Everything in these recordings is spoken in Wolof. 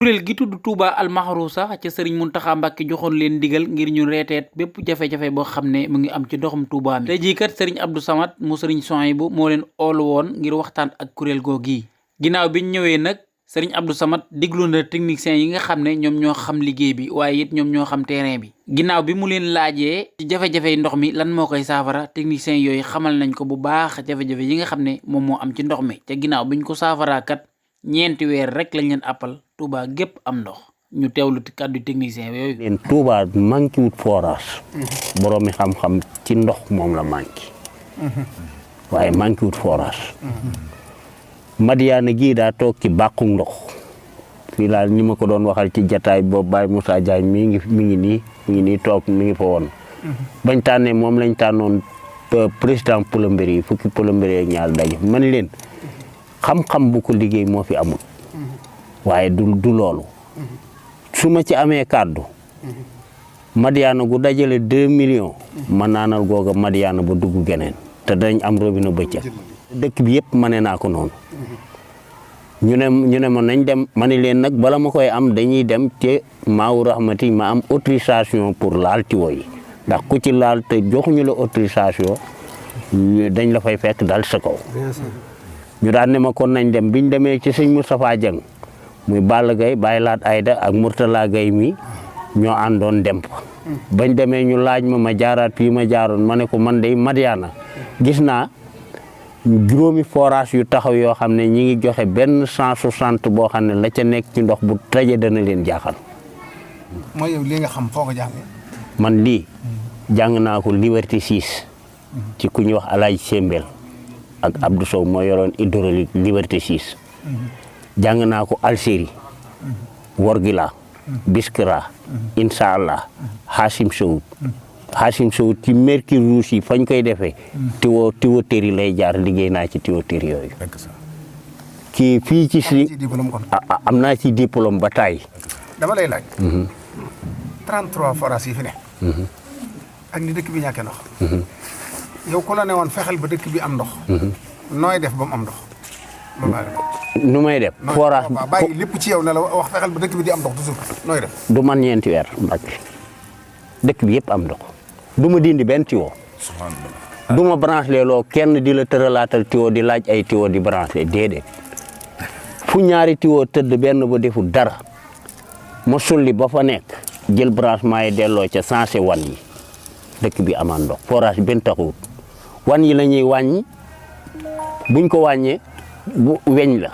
kuréel gi tudd Touba Al Mahrousa ca sëriñ Muntaxa Mbàkke joxoon leen ndigal ngir ñu reeteet bépp jafe-jafe boo xam ne mu ngi am ci ndoxum Touba mi tey jii kat sëriñ Abdou Samad mu sëriñ Souhaïbou moo leen oolu woon ngir waxtaan ak kuréel googi ginnaaw biñ ñëwee nag sëriñ Abdou Samad diglu na techniciens yi nga xam ne ñoom ñoo xam liggéey bi waaye it ñoom ñoo xam terrain bi ginnaaw bi mu leen laajee ci jafe-jafe ndox mi lan moo koy saafara techniciens yooyu xamal nañ ko bu baax jafe-jafe yi nga xam ne moom moo am ci ndox mi te ginnaaw biñ ko saafaraa kat ñeenti weer rek lañ leen appal Touba gépp am ndox ñu teewlu kàddu technicien yooyu. leen Touba manqué wut forage. boroomi xam-xam ci ndox moom la manqué. waaye manqué wut forage. Madiana gii daa toog ci bàqu ndox. fii laal ñi ma ko doon waxal ci jataay boobu Baye Moussa Diagne mi ngi nii toog mi ngi fa woon. bañ tànnee moom lañ tànnoon président plombier yi fukki plombier ak ñaar daje man leen xam-xam bu ko liggéey moo fi amul. waaye du loolu. su ma ci amee kàddu. Madiana gu dajale 2 millions. ma naanal googa Madiana ba dugg geneen te dañ am robinet bëccëg. dëkk bi yëpp mane naa ko noonu. ñu ne ma nañ dem ma ne leen nag bala ma koy am dañuy dem ci Maawu Rahmati ma am autorisation pour laal tiwo yi ndax ku ci laal te joxuñu la autorisation dañ la fay fekk dal sa kaw. ñu daan ne ma kon nañ dem biñ demee ci sëñ Moustapha Dieng muy Balla Gaye Baye Laat Ayda ak Mourtala Gaye mi ñoo àndoon dem fa bañ demee ñu laaj ma jaaraat fii ma jaaroon ma ne ko man de Madiana gis naa juróomi forage yu taxaw yoo xam ne ñi ngi joxe benn 160 boo xam ne la ca nekk ci ndox bu taje dana leen jaaxal. mooy yow li nga xam foo ko jàngee. man lii jàng naa ko Liberté 6 ci ku ñuy wax Alaaj Sembel ak Abdou Sow moo yoroon hydraulique Liberté 6 jàng naa ko Algérie Worgila Biskra incha allah Hachim Sow ci Mercure Rouge yi fañ koy defee tuyauterie lay jaar liggéey naa ci tuyauterie yooyu kii fii ci si am naa ci diplôme ba taay dama lay laaj 33 forages yi fi ne ak ni dëkk bi ñàkkee ndox yow ku la ne woon fexeel ba dëkk bi am ndox nooy def ba mu am ndox nu may def forage bàyyi lépp ci yow ne la wax fexeel ba dëkk bi di am ndox toujours nooy def du man ñeenti weer Mbàkke dëkk bi yëpp am ndox du ma dindi benn tiwo du ma branché loo kenn di la tëralaatal tiwo di laaj ay tiwo di branché déedéet fu ñaari tiwo tëdd benn ba defu dara ma sulli ba fa nekk jël branchement yi delloo ca sensé wan yi dëkk bi amaan ndox forage benn taxawut wan yi la ñuy wàññi buñ ko wàññee bu weñ la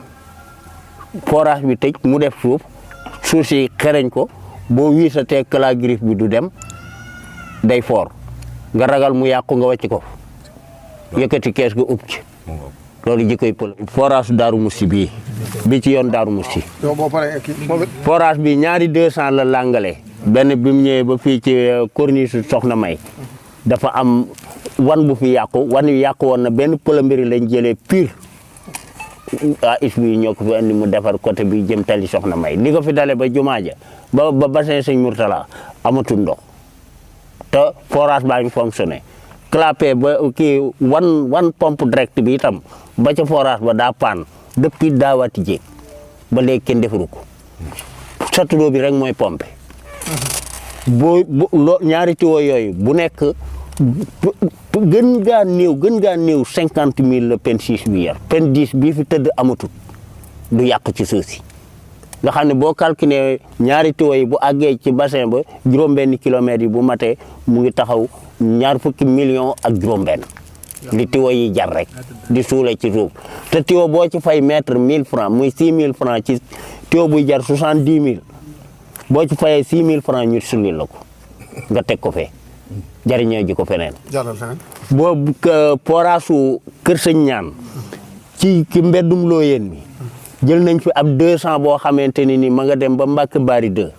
forage bi tëj mu def suuf si xereñ ko boo wiisatee kala griffe bi du dem day foor nga ragal mu yàqu nga wàcc ko yëkkati kees ga ub ci loolu jikkoy pël forage Daaru Musti bi ci yoon Daaru Musti forage bi ñaari 200 la langale benn bi mu ñëwee ba fii ci corniche Soxna May dafa am wan bu fi yàqu wan wi yàqu woon na benn plombier lañ jëlee pur is bi ñoo ko fi andi mu defar côté bi jëm tali Soxna May li ko fi dale ba jumaa ja ba bassin sëñ Mourtala amatul ndox te forage baa ngi fonctionné clapé ba kii wan pompe direct bi itam ba ca forage ba daa paan depuis daawati jéeg ba léegi kenn defaru ko satuloo bi rek mooy pompe ñaari tuyau yooyu bu nekk gën gaa néew 50 000 la pen 6 bi yar pen 10 bii fi tëdd amatul du yàq ci suuf si nga xam ne boo calculé ñaari tuyau yi bu àggee ci bassin ba juróom-benn kilomètres yi bu matee mu ngi taxaw 20 millions ak juróom-benn li tuyau yi jar rek di suule ci suuf te tuyau boo ci fay mètre 1000 francs muy 6 000 francs ci tuyau buy jar 70 000 boo ci fayee 6 000 francs ñu sulli la ko nga teg ko fee jariñoo ji ko feneen boo forage Kër Sëñ Ñaan ci mbeddum Looyeen mi jël nañ fi ab 200 boo xamante ne ni ma nga dem ba Mbàkke Bari 2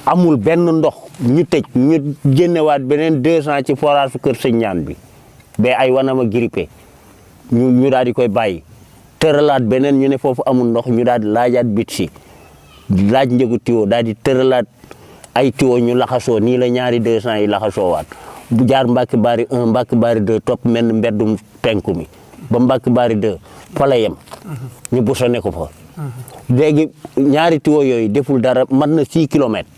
amul benn ndox ñu tëj ñu génnewaat beneen 200 ci forage Kër Sëñ Ñaan bi ba ay wanama grippé ñu daal di koy bàyyi tëralaat beneen ñu ne foofu amul ndox ñu daal di laajaat bit si laaj njëgu tiwo daal di tëralaat ay tiwo ñu laxasoo nii la ñaari 200 yi laxasoo waat bu jaar Mbàkke Bari 1 Mbàkke Bari 2 topp mel ni mbeddum penku mi ba Mbàkke Bari 2 fa la yem ñu busone ko fa léegi ñaari tuyau yooyu deful dara mën na 6 kilomètres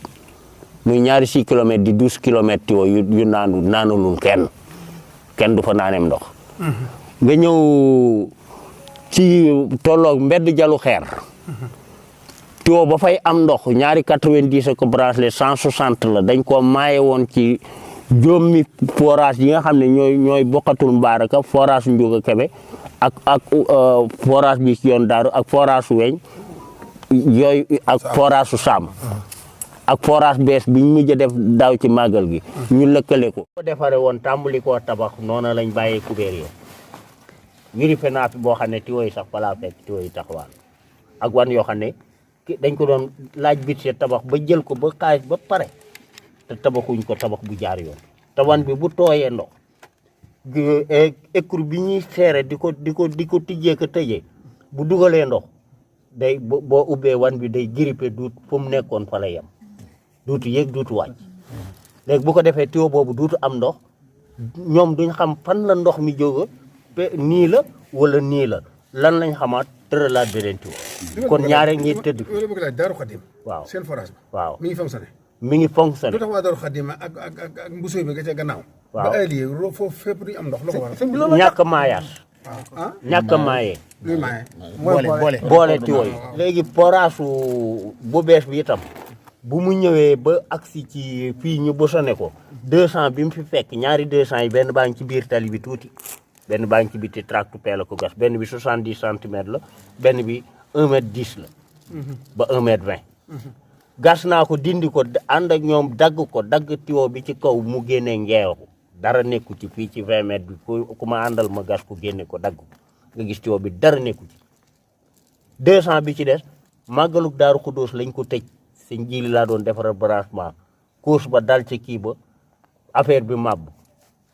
muy ñaari 6 kilomètres di 12 kilomètres tuyau yu naanulul kenn du fa naanem ndox. nga ñëw ci tolloog mbedd jalu xeer. tuyau ba fay am ndox ñaari 90 ko branché 160 la dañ ko maaye woon ci juróomi forage yi nga xam ne ñooy bokkatul Mbaraka forage Ndiouga Kébé ak forage bi ci yoon Daaru ak forage weñ yooyu ak forage su Saam ak forage bees bi ñu mujj a def daaw ci màggal gi ñu lëkkale ko. ko defaree woon tàmbali koo tabax noonu lañ bàyyee kubéer yi vérifié naa fi boo xam ne tuyau yi sax balaa fekk tuyau yi taxawaan ak wan yoo xam ne dañ ko doon laaj budget tabax ba jël ko ba xaalis ba pare te tabaxuñ ko tabax bu jaar yoon te wan bi bu tooyee ndox écrou bi ñuy seere di ko tijjee ko tëjee bu dugalee ndox day boo ubbee wan bi day grippé duut fu mu nekkoon fa la yem duutu yéeg duutu wàcc léegi bu ko defee tuyau boobu duutu am ndox ñoom duñ xam fan la ndox mi jóge nii la wala nii la lan lañ xamaat tëralaat beneen tuyau kon ñaare ñi tëdd loolu bëgg laaj Daaru Xadim waaw seen forage ba waaw mi ngi fonctionné mi ngi fonctionné lu tax waa Daaru Xadim ak mbusooy bi nga ca gannaaw waaw ba allié foofu fépp duñu am ndox lu ko waral ñàkk maayaas ah ñàkk maaye luy maaye boole tuyau yi léegi forage bu bees bi itam bu mu ñëwee ba agsi ci fii ñu bosone ko 200 bi mu fi fekk ñaari 200 yi benn baa ngi ci biir tali bi tuuti benn baa ngi ci biti tractopelle la ko gas benn bi 70 centimètres la benn bi 1 mètre 10 la ba 1 mètre 20 gas naa ko dindi ko ànd ak ñoom dagg tuyau bi ci kaw mu génnee ngeewu dara nekku ci fii ci 20 mètres bi ku ma àndal ma gas ko génne ko dagg ko nga gis tuyau bi dara nekku ci 200 bi ci des màggaluk Daaru Xudóos lañ ko tëj sëñ Jili laa doon defaral branchement course ba dal ci kii ba affaire bi màbb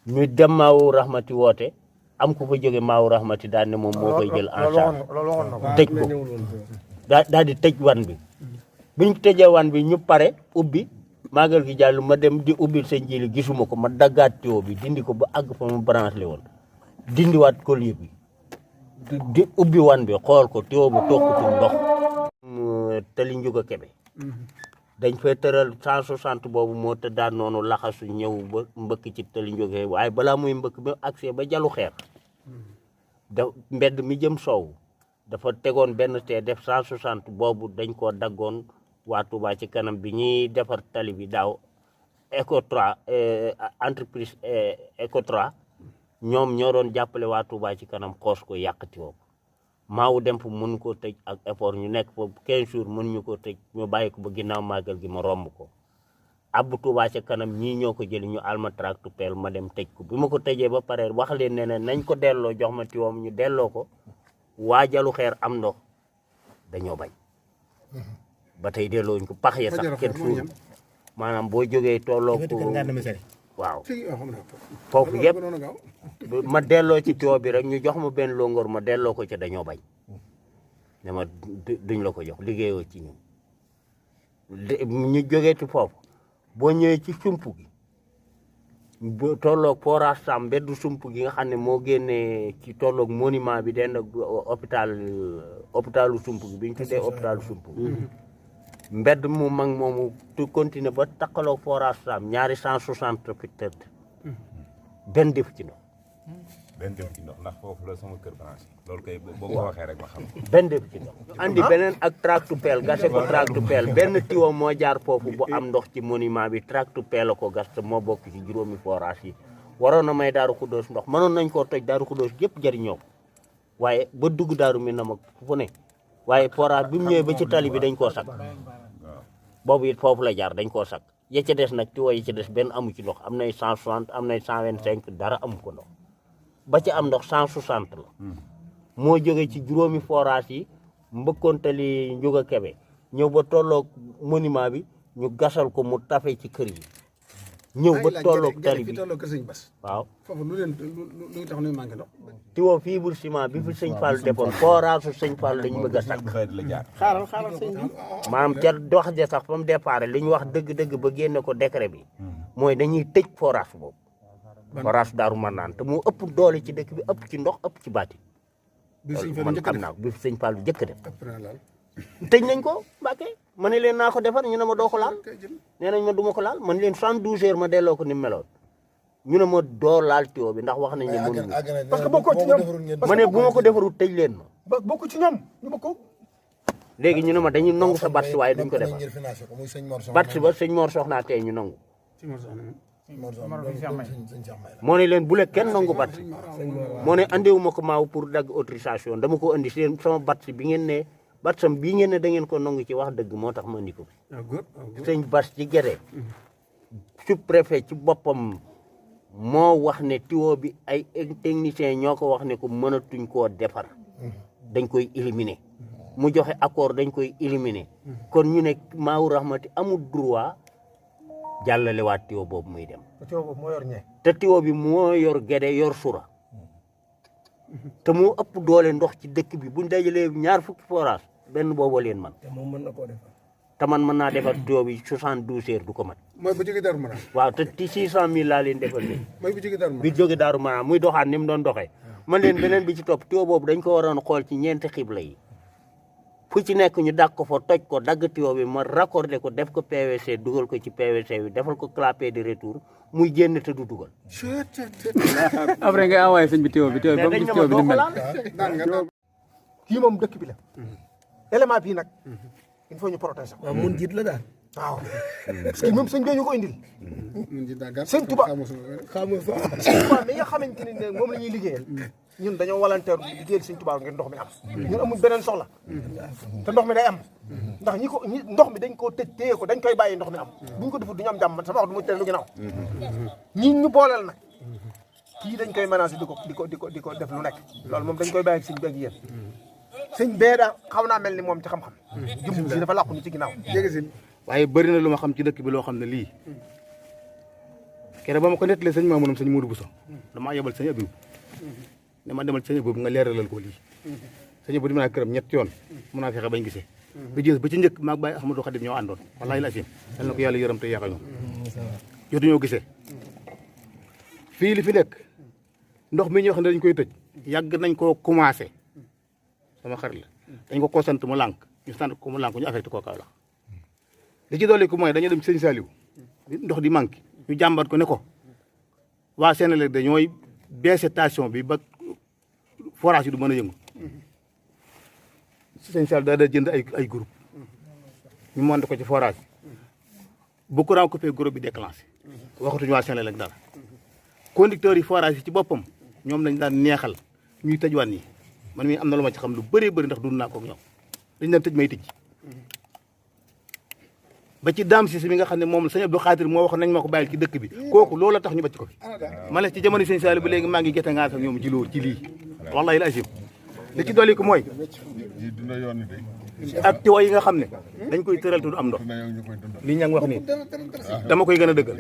ñu dem Maawu Rahmati woote am ku fa jóge Maawu Rahmati daal ne moom moo koy jël en charge tëj ko daal di tëj wan bi buñ tëjee wan bi ñu pare ubbi màggal gi jàll ma dem di ubbi sëñ Jili gisuma ko ma daggaat tuyau bi dindi ko ba àgg fa mu branché woon dindiwaat collier bi di ubbi wan bi xool ko tuyau bu tokkutul ndox Tali Ndiouga Kébé dañ fay tëral 160 boobu moo tëddaat noonu laxasu ñëw ba mbëkk ci Tali Ndiouga Kébé waaye balaa muy mbëkk ba accès ba jalu xeer da mbedd mi jëm soow dafa tegoon benn te def 160 boobu dañ koo daggoon waa Touba ci kanam bi ñuy defar tali bi daaw Ecotra entreprise Ecotra ñoom ñoo doon jàppale waa Touba ci kanam xoos ko yàqati woo Maawu dem fa mën koo tëj ak effort ñu nekk fa 15 jours mën ñu koo tëj ñu bàyyi ko ba ginnaaw màggal gi ma romb ko abbu Touba ca kanam ñii ñoo ko jëli ñu alma tractopelle ma dem tëj ko bi ma ko tëjee ba pare wax leen ne nañ ko delloo jox ma tiwoom ñu delloo ko waajalu xeer am ndox dañoo bañ ba tey delloo ñu ko pax ya sax kenn suul maanaam boo jógee tolloo ko waaw foofu yëpp ma delloo ci tuyau bi rek ñu jox ma benn longoor ma delloo ko ca dañoo bañ ne ma duñ la ko jox liggéeyoo ci ñun ñu jógee ci foofu boo ñëwee ci sump gi boo tolloog forage Sam mbeddu sump gi nga xam ne moo génnee ci tolloog monument bi den ak hôpitalu sump gi bi ñu tuddee hôpitalu sump mbedd mu mag moomu tu continuer ba takkaloog forage Sam ñaari 160 fi tëdd benn def ci ndox benn def ci ndox ndax foofu la sama kër branché loolu kay boo ko waxee rek ma xam benn def ci ndox andi beneen ak tractopelle gase ko tractopelle benn tiwo moo jaar foofu bu am ndox ci monument bi tractopelle la ko gas te moo bokk ci juróomi forage yi waroon na may Daaru Xudóos ndox mënoon nañ koo toj Daaru Xudóos yëpp jëriñoo ko waaye ba dugg daaru mi na mag fu ne waaye forage bi mu ñëwee ba ci tali bi dañ koo sakk boobu it foofu la jaar dañ koo sakk ya ca des nag tiwo yi ca des benn amu ci ndox am nay 160 am nay 125 dara amu ko ndox ba ci am ndox 160 la moo jóge ci juróomi forage yi mbëkkoon Tali Ndiouga Kébé ñëw ba tolloog monument bi ñu gasal ko mu tafe ci kër yi ñëw ba tolloog tali bi tolloog kër sëñ Bass waaw foofu lu tax ñuy manqué ndox tiwo fibre ciment bi fi sëñ Fall defoon forage su sëñ Fall lañ bëgg a sakk la jaar xaaral sëñ bi maanaam ca dox ja sax fa mu départ li ñu wax dëgg-dëgg ba génne ko décret bi mooy dañuy tëj forage boobu forage Daaru Marnaan te moo ëpp doole ci dëkk bi ëpp ci ndox ëpp ci baati bi sëñ Fall man njëkk xam naa ko bi sëñ Fall njëkk def ëpp na laal tëj nañ ko Mbàkke ma ne leen naa ko defar ñu ne ma doo ko laal nee nañ ma du ma ko laal man leen 72 heures ma delloo ko ni mu meloon ñu ne ma doo laal tuyau bi ndax wax nañ ne mënuñu parce que bokkoo ci ñoom ma ne bu ma ko defarul tëj leen ma bokku ci ñoom ñu bokko léegi ñu ne ma dañuy nangu sa batsi waaye duñ ko defar batsi ba sëñ Mor Soxna tey ñu nangu moo ne leen bu le kenn nangu batsi moo ne andiwuma ko maaw pour dagg autorisation dama ko andi seen sama batsi bi ngeen ne batsam bii ngeen ne da ngeen ko nangu ci wax dëgg moo tax ma andi ko sëñ Bas ci Gédé sous-préfet ci boppam moo wax ne tuyau bi ay techniciens ñoo ko wax ne ko mënatuñ koo defar dañ koy éliminer mu joxe accord dañ koy éliminer kon ñu ne Maawu Rahmati amul droit jàllale waat tuyau boobu muy dem tuyau boobu moo yor ñee te tuyau bi moo yor Gédé yor Sura te moo ëpp doole ndox ci dëkk bi buñ dajalee ñaar fukki forage benn boobu leen man te moom mën na koo defar te man mën naa defar tuyau bi 72 heures du ko mat mooy bu jóge Daaru Manaan waaw te ci 600 000 laa leen defal léegi mooy bu jóge Daaru Manaan bi jóge Daaru Manaan muy doxaat ni mu doon doxee man leen beneen bi ci topp tuyau boobu dañ ko waroon xool ci ñeenti xibla yi fu ci nekk ñu dagg ko fa toj ko dagg tuyau bi ma raccordé ko def ko PVC dugal ko ci PVC bi defal ko clapet de retour muy génn te du dugal. après nga envoyé sëñ bi tuyau bi ba mu gis tuyau bi ni mel. kii moom dëkk bi la élément bii nag il faut ñu protéger ko. waaw mun jiit la daal. waaw parce que moom sëñ bee ñu ko indil. sëñ Tuba sëñ Tuba mi nga xamante ne moom la ñuy liggéeyal ñun dañoo volontaire liggéeyal sëñ Tuba ngeen ndox mi am. ñun amul beneen soxla te ndox mi day am ndax ndox mi dañ koo tëj téye ko dañ koy bàyyi ndox mi am buñ ko defut du ñu am jàmm man sama wax du mu tere lu ginnaaw ñi ñu booleel nag kii dañ koy menacé di ko def lu nekk loolu moom dañ koy bàyyi ak sëñ bi ak yéen sëñ bee daa xaw naa mel ni moom ci xam-xam jëm si dafa làqu ni ci ginnaaw waaye bëri na lu ma xam ci dëkk bi loo xam ne lii keroog ba ma ko nettalee sëñ Mamounam sëñ Modou Bousso damaa yebal sëñ Abib ne ma demal sëñ Abib nga leeralal ko lii sëñ Abib di mën a këram ñetti yoon mën naa fexe bañ gisee ba gis ba ci njëkk maag Baye Ahmadou Khadim ñoo àndoon wallaahi la asim yal na ko yàlla yërëm te yeexa ñoom jotuñoo gisee fii li fi nekk ndox mi ñu wax ne dañ koy tëj yàgg nañ koo commencé sama xarit la dañ ko sant mu lànk ñu sant ko mu lànk ñu affecté koo Kaolack li ci dolli ko mooy dañu dem sëñ Saliou ndox di manqué ñu jàmbat ko ne ko waa Sénégal dañooy baissé station bi ba forage yi du mën a yëngu sëñ Saliou daa jënd ay groupe ñu monté ko ci forage bu courant coupé groupe bi déclenché waxatuñu waa Sénégal dara conducteurs yi forage yi ci boppam ñoom lañ daan neexal ñuy tëj wan yi man mii am na lu ma ci xam lu bëree bëri ndax dund naa ko ak ñoom dañ daan tëj may tëj ba ci daam si mi nga xam ne moom sëñ Abdou Khadir moo wax nañ ma ko bàyyil ci dëkk bi kooku loolu la tax ñu bàcc ko fi ma ne ci jamono sëñ Saliou ba léegi maa ngi gerte ngaa sax ñoom ci loolu ci lii wallahi la asim li ci dolli ko mooy ak tiwa yi nga xam ne dañ koy tëral te du am ndox li ña ngi wax nii dama koy gën a dëggal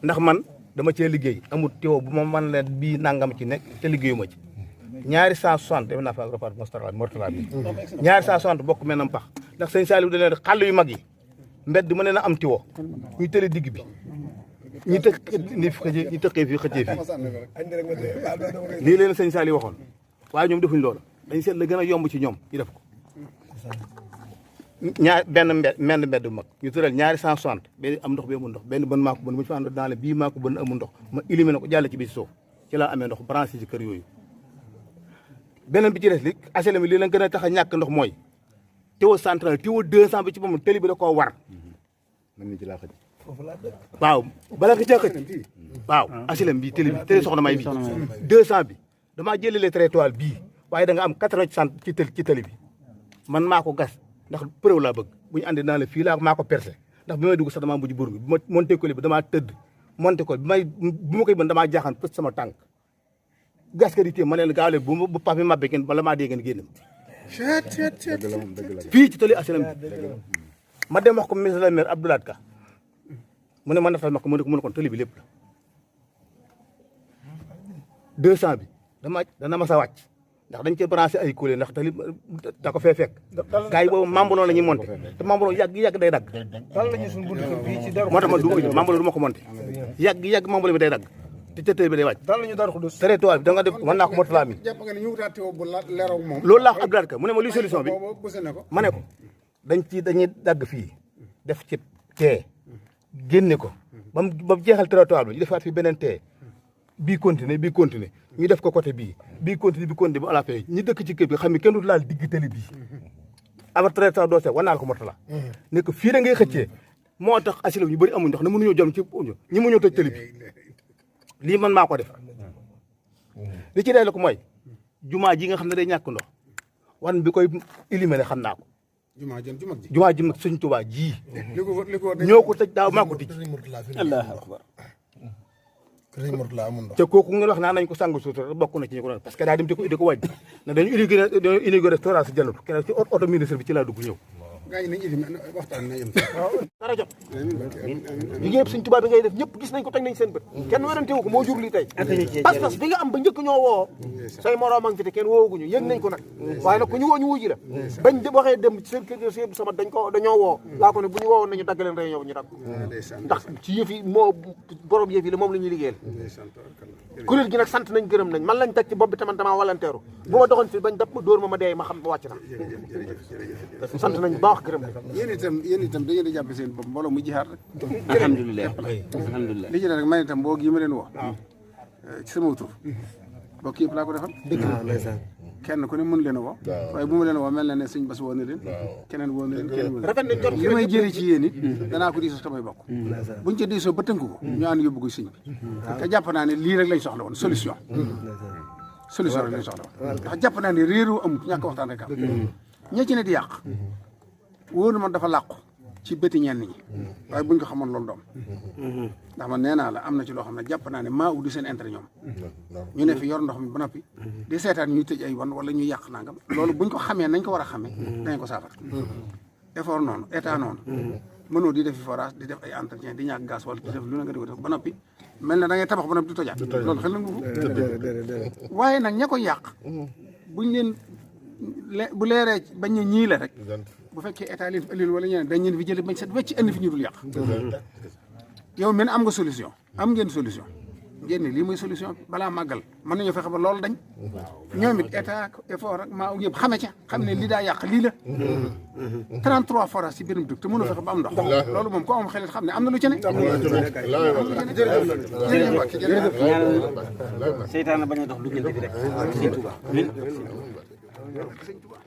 ndax man dama cee liggéey amul tiwa bu ma man leen bii nangam ci nekk te liggéeyu ma ci ñaari 160 def naa fa repart mortala bi ñaari 160 bokk mel nam pax ndax sëñ Saliou da leen xàll yu mag yi mbedd mën na am tiwo ñuy tële digg bi ñi tëqee fii xëccee fii lii leen sëñ Saliou waxoon waaye ñoom defuñ loolu dañ seet la gën a yomb ci ñoom ñu def ko menn mbedd bu mag ñu tëral ñaari 160 benn am ndox bi amul ndox benn bën maa ko bën bu ñu fa ànd daale bii maa ko bën amul ndox ma éliminé ko jàll ci biir suuf ci laa amee ndox branché ci kër yooyu beneen bi ci des li HLM lii leen gën a tax a ñàkk ndox mooy tuyau central tuyau 200 bi ci boppam tëli bi da koo war waaw bala nga caa xëj waaw HLM bi tëli soxna may bi 200 bi damaa jëlale trottoir bii waaye da nga am 80 ci tëli bi man maa ko gas ndax preuve laa bëgg bu ñu andi naa la fii laa maa ko percé ndax bi may dugg sax damaa mujj bur bi bi ma monté ko bi damaa tëdd monté ko bi ma koy bën damaa jaaxaan pës sama tànk gas ka di téye ma leen gaaw leen bu pax mi mabbe ngeen bala maa dee ngeen génn fii ci tëli HLM bi ma dem wax ko monsieur le maire Abdoulaye Ka mu ne ma defal ma ko mu ne kon tëli bi lépp la 200 bi dana ma sa wàcc ndax dañ cee branché ay kuule ndax tali da ko fee fekk gars yi boobu mambaloo la ñuy monté te mambaloo yàgg day dagg moo tax ma du mambaloo du ma ko monté yàgg mambaloo bi day dagg te tey bi day wàcc daal la ñu daal xudus territoire bi da nga def mën naa ko motalaa mi jàpp nga ne ñu wutaat teewoo bu leeroog moom. loolu laa ko Abdoulaye Ka mu ne ma luy solution bi boobu bëse na ko. ma ne ko dañuy dagg fii def ci tee génne ko ba mu jeexal territoire bi ñu defaat fi beneen tee bii continuer ñu def ko côté bii continuer ba à la fin ñi dëkk ci kër bi xam ne kenn du laal digg tali bii avant territoire doo seet war naa la ko motala ne ko fii da ngay xëccee moo tax asile ñu bëri amuñ ndox ne mënuñoo jom ci ñi mu ñëw tëj tali bi lii man maa ko def li ci dee la ko mooy jumaa ji nga xam ne day ñàkk ndox wan bi koy éliminer xam naa ko jumaa jën ju mag ji. jumaa ji mag Sëñ Tuubaa ji li ko ñoo ko tëj daaw maa ko tëj allahu akbar Sëriñ Murtala amul ndox. te kooku nga wax naa nañ ko sàng suuta bokk na ci ñu ko doon parce que daa dem di ko wàññi na dañu inauguré restaurant si jëlatu keneen ci auto ministre bi ci laa dugg ñëw gaa ñi nañ indi waxtaan na yem. dara jot liggéey Sëñ Tuubaa bi ngay def ñëpp gis nañ ko teg nañ seen bët kenn werante wu ko moo jur lii tey pas-pas bi nga am ba njëkk ñoo woo say moroom a ngi fi te kenn wooguñu yëg nañ ko nag waaye nag ku ñu woo ñu wuji la bañ waxee dem ci seen kër seen sama dañoo woo laa ko ne bu ñu woowoon nañu dagg leen réunion bi ñu dagg ndax ci yëf yi moo borom yëf yi la moom la ñuy liggéeyal kuréel gi nag sant nañ gërëm nañ man lañ teg ci bopp bi taman damaa walanteeru bu ma doxoon fi bañ dab dóor ma deey ma xam wàcc na sant nañ baax gërëm nañ yéen itam da ngeen di jàppe seen bopp mbooloo mu jihaat rek. alhamdulilah alhamdulilah li ci des rek man itam boo gii ma leen wax ci sama tur bokk yëpp laa ko defal kenn ku ne mën leen a woo waaye bu ma leen woo mel na ne sëñ Bass woo na leen keneen woo na leen keneen woo na rafet nañ jot leen li may jëlee ci yéen it danaa ko diisoo samay bokk buñ ca diisoo ba tënk ko ñu ànd yóbbu ko sëñ bi te jàpp naa ne lii rek lañ soxla woon solution rek lañ soxla woon ndax jàpp naa ne réeroo amut ñàkk waxtaan rek am ña ci ne di yàq wóor na man dafa làqu ci bëti ñenn ñi waaye buñ ko xamoon loolu doom ndax man nee naa la am na ci loo xam ne jàpp naa ne maa uddi seen intérêt ñoom ñu ne fi yor ndox mi ba noppi di seetaan ñuy tëj ay wan wala ñuy yàq nangam loolu buñ ko xamee nañ ko war a xamee dañ ko saafara effort noonu état noonu mënoo di defi forage di def ay entretien di ñàkk gaz wala di def lu na nga di ko def ba noppi mel na da ngay tabax ba noppi di tojaat loolu xel na nga ko waaye nag ña koy yàq buñ leen bu leeree bañ ne ñii la rek bu fekkee état leen fi ëllëg wala ñeneen dañ leen fi jëlee bañ set wecc indi fi ñu dul yàq yow men am nga solution am ngeen solution ngeen ne lii mooy solution bi balaa màggal mën nañoo fexe ba loolu dañ ñoom it état effort ak maa yëpp xame ca xam ne lii daa yàq lii la 33 forage ci benn dëkk te mënoo fexe ba am ndox loolu moom ko am xelit xam ne am na lu ci ne seytaane bañ a dox duggante bi rek Sëñ Tuubaa Sëñ Tuubaa